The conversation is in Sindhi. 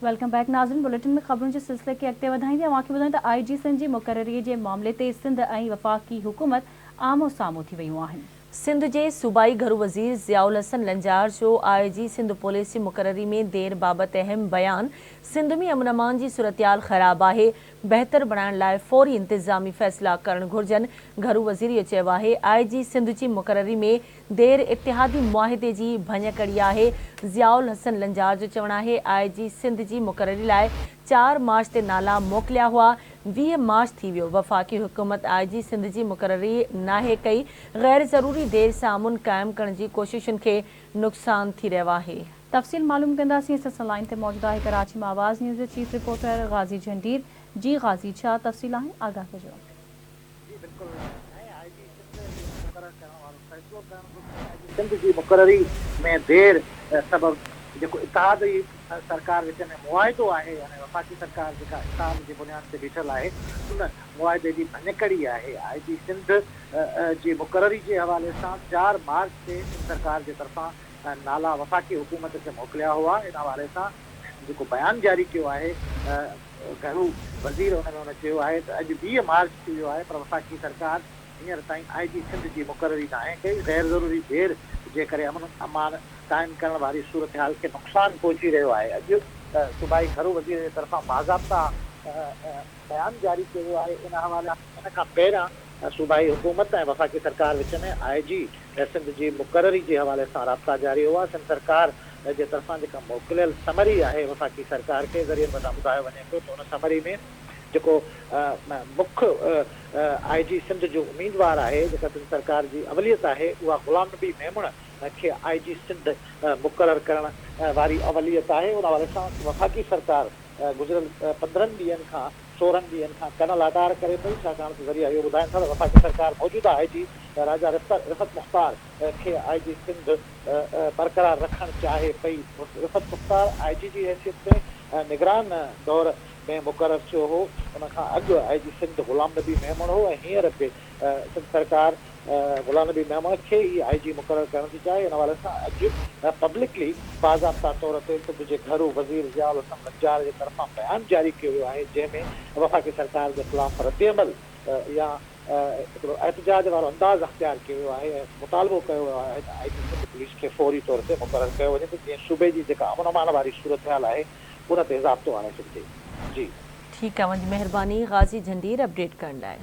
Welcome back ناظرين بليٽن ۾ خبرن جي سلسلي کي اڳتي وڌائيندي اوهان کي ٻڌايون ته آء جي سنڌ جي مقرري جي معاملي تي سنڌ ۽ وفاقي حڪومت آمهون سامهون ٿي ويون آهن. سنڌ جي صوبائي گهرو وزير ضياء الحسن لنجار جو آء جي سنڌ پوليس جي مقرري ۾ دير بابت اهم بيان، سنڌ ۾ امن امان جي صورتحال خراب آهي، بهتر بڻائڻ لاء فوري انتظامي فيصلا ڪرڻ گهرجن، گهرو وزير اهو چيو آهي آء جي سنڌ جي مقرري ۾ دير اتحادي معاهدي جي ڀڃڪڙي آهي، ضياء الحسن لنجار جو چوڻ آهي آء جي سنڌ جي مقرري لاء چار مارچ تي نالا موڪليا هئا، 20 مارچ ٿي ويو، وفاقي حڪومت آء جي سنڌ جي مقرري ناهي ڪئي، غير ضروري دير سان امن قائم ڪرڻ جي ڪوششن کي نقصان ٿي رهيو آهي. تفصيل معلوم ڪنداسين اسان سان لائين تي موجود آهي ڪراچي مان آواز نيوز جو چيف رپورٽر غازي جهنڊير، جي غازي ڇا تفصيل آهن آگاهه ڪجو. جي بلڪل ۽ آء جي سنڌ جي مقرر ڪرڻ وارو فيصلو ڪرڻ گهرجي، آء جي سنڌ جي مقرري ۾ دير سبب جيڪو اتحاد جي سرڪار وچ ۾ معاهدو آهي يعني وفاقي سرڪار جيڪا اتحاد جي بنياد تي بيٺل آهي ان معاهدي جي ڀڃڪڙي آهي، آء جي سنڌ جي مقرري جي حوالي سان چار مارچ تي سنڌ سرڪار جي طرفان نالا وفاقي حڪومت کي موڪليا هئا ان حوالي سان جيڪو بيان جاري ڪيو آهي گهرو وزير ان ۾ هن چيو آهي ته اڄ 20 مارچ ٿي ويو آهي پر وفاقي سرڪار هينئر تائين آء جي سنڌ جي مقرري ناهي ڪئي، غير ضروري دير جي ڪري امن امان قائم ڪرڻ واري صورتحال کي نقصان پهچي رهيو آهي، اڄ صوبائي گهرو وزير جي طرفان باضابطا بيان جاري ڪيو ويو آهي ان حوالي ان کان پهريان صوبائي حڪومت ۽ وفاقي سرڪار وچ ۾ آء جي سنڌ جي مقرري جي حوالي سان رابطا جاري هئا، سنڌ سرڪار جي طرفان جيڪا موڪليل سمري آهي وفاقي سرڪار کي ذريعن وٽان ٻڌايو وڃي پيو ته ان سمري ۾ جيڪو مک آء جي سنڌ جو اميدوار آهي جيڪا سنڌ سرڪار جي اوليت آهي اها غلام نبي ميمڻ کي آء جي سنڌ مقرر ڪرڻ واري اوليت آهي ان حوالي سان وفاقي سرڪار گذريل 15 ڏينهن کان 16 ڏينهن کان ڪن لاٽار ڪري پئي ڇاڪاڻ ته ذريعا اهو ٻڌائين ٿا ته وفاقي سرڪار موجوده آء جي راجا رفعت مختار کي آء جي سنڌ برقرار رکڻ چاهي پئي. رفعت مختار آء جي جي حيثيت ۾ نگران دور ۾ مقرر ٿيو هو. ان کان اڳ آء جي سنڌ غلام نبي ميمڻ هو ۽ هينئر به سنڌ سرڪار غلام نبي ميمڻ کي ئي آء جي مقرر ڪرڻ ٿي چاهي. ان حوالي سان اڄ پبلڪلي باضابطا طور تي سنڌ جي گهرو وزير ضياء الحسن لنجار جي طرفان بيان جاري ڪيو ويو آهي جنهن ۾ وفاقي سرڪار جي خلاف ردعمل يا هڪڙو احتجاج وارو انداز اختيار ڪيو ويو آهي ۽ مطالبو ڪيو ويو آهي ته آء جي سنڌ پوليس کي فوري طور تي مقرر ڪيو وڃي ته جيئن صوبي جي جيڪا امن امان واري صورتحال آهي ان تي ضابطو آڻي سگهجي. جي. ٺيڪ آ اوهان جي مهرباني غازي جهنڊير اپڊيٽ ڪرڻ لاء.